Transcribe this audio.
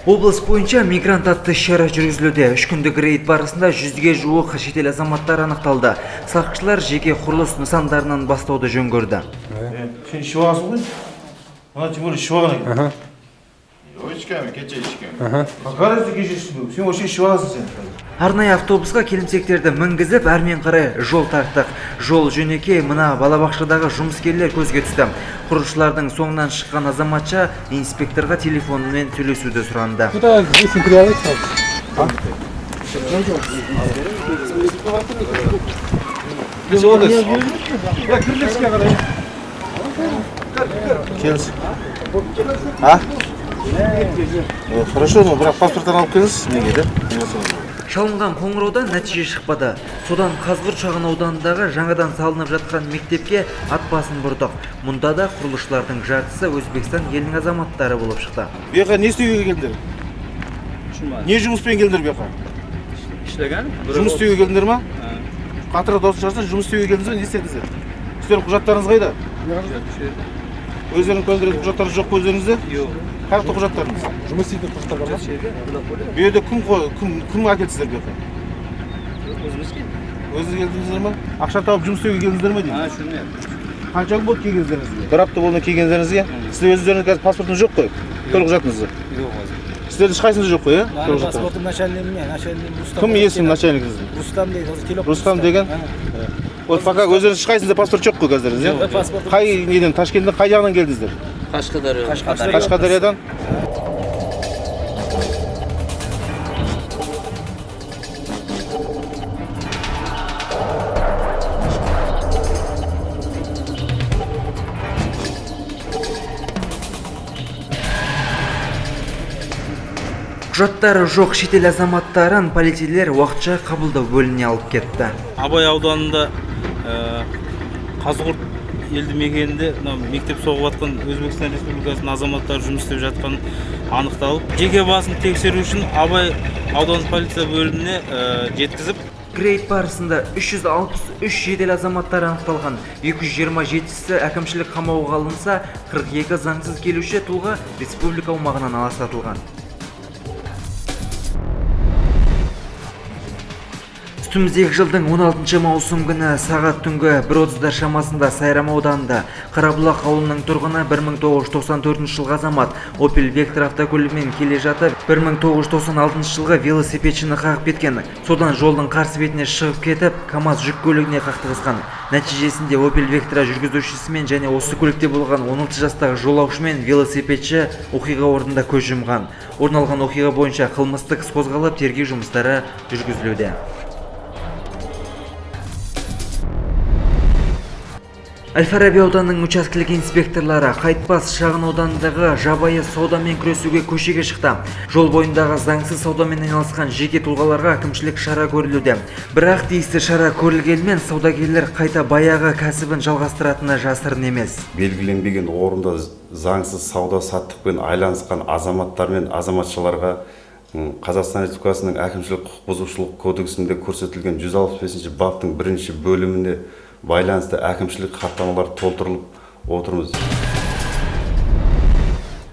Облыс бойынша мигрант атты іс-шара жүргізілуде. 3 күндік рейд барысында 100-ге жуық шетел азаматтары анықталды. Сақшылар жеке құрылыс нысандарынан бастауды жөн көрді. Сен ішіп алғансың ғой. Мына тем более ішіп алған екен. Ішкенмін, кеше ішкенмін. Какая разница, кеше іштің? Сен вообще ішіп аласың сен. Арнайы автобусқа келімсектерді мінгізіп, әрмен қарай жол тарттық. Жол жөнекей мына балабақшадағы жұмыскерлер көзге түсті. Құрылысшылардың соңынан шыққан азаматша инспекторға телефонымен сөйлесуді сұранды. Куда здесь материалы? Келіңіз. А? Хорошо, но бірақ паспорттан алып келіңіз неге де? Шалынған қоңыраудан нәтиже шықпады. Содан Қазығұрт шағын ауданындағы жаңадан салынып жатқан мектепке ат басын бұрдық. Мұнда да құрылысшылардың жартысы Өзбекстан елінің азаматтары болып шықты. Бұл жаққа не істеуге келдіңдер? Не жұмыспен келдіңдер бұл жаққа? Ishlagan. Жұмыс істеуге келдіңдер ма? Қатырақ дауыс шығарса, жұмыс істеуге келдіңіздер, не істедіңіздер? Сіздердің құжаттарыңыз қайда? Өздерің көндіретін құжаттарыңыз жоқ па өздеріңізде? Yo'q. Қай жақта құжаттарыңыз? Жұмыс істейтін құжаттар бар ма? Бұл жерде кім кім әкелді сіздерге бұл жаққа? O'zimiz keldik. Өзіңіз келдіңіздер ма? Ақша тауып жұмыс істеуге келдіңіздер ме деймін? Ha, shunday. Қанша күн болды келгендеріңізге? Бір апта болды келгендеріңізге. Сіздер өздеріңіз қазір паспортыңыз жоқ қой? Төлқұжатыңызды. Yo'q hozir. Сіздердің ешқайсыңызда жоқ қой, иә? Mani Төлқұжаттарыңыз. pasportim начальнигim men, начальнигim Rustam. Кім есім начальнигіңіздің? Rustam deydi, hozir kelib. Рустам деген? Вот пока өздеріңіз ешқайсыңызда паспорт жоқ қой қазір, иә? Паспортым. Қай неден, Ташкенттен қай жағынан келдіңіздер? Qashqadaryo. Қашқадариядан? Құжаттары жоқ шетел азаматтарын полицейлер уақытша қабылдау бөліміне алып кетті. Абай ауданында Қазығұрт елді мекенінде мына мектеп соғып жатқан Өзбекстан Республикасының азаматтары жұмыс істеп жатқан анықталып, жеке басын тексеру үшін Абай аудандық полиция бөліміне жеткізіп, Рейд барысында 363 шетел азаматтары анықталған. 227-сі әкімшілік қамауға алынса, 42 заңсыз келуші тұлға республика аумағынан аластатылған. Үстіміздегі жылдың 16 маусым күні сағат түнгі 1:30 шамасында Сайрам ауданында Қарабұлақ ауылының тұрғыны 1994 жылғы азамат Opel Vectra автокөлігімен келе жатып 1996 жылғы велосипедшіні қағып кеткен. Содан жолдың қарсы бетіне шығып кетіп, КамАЗ жүк көлігіне қақтығысқан. Нәтижесінде Opel Vectra жүргізушісімен және осы көлікте болған 16 жастағы жолаушымен велосипедші оқиға орнында көз жұмған. Орын алған оқиға бойынша қылмыстық іс қозғалып, тергеу жұмыстары жүргізілуде. Әл-Фараби ауданының учаскелік инспекторлары Қайтпас шағын ауданындағы жабайы саудамен күресуге көшеге шықты. Жол бойындағы заңсыз саудамен айналысқан жеке тұлғаларға әкімшілік шара көрілуде. Бірақ тиісті шара көрілгенімен саудагерлер қайта баяғы кәсібін жалғастыратыны жасырын емес. Белгіленбеген орында заңсыз сауда саттықпен айланысқан азаматтар мен азаматшаларға Қазақстан Республикасының әкімшілік құқық бұзушылық кодексінде көрсетілген 165 баптың бірінші бөліміне байланысты әкімшілік хаттамалар толтырылып отырмыз.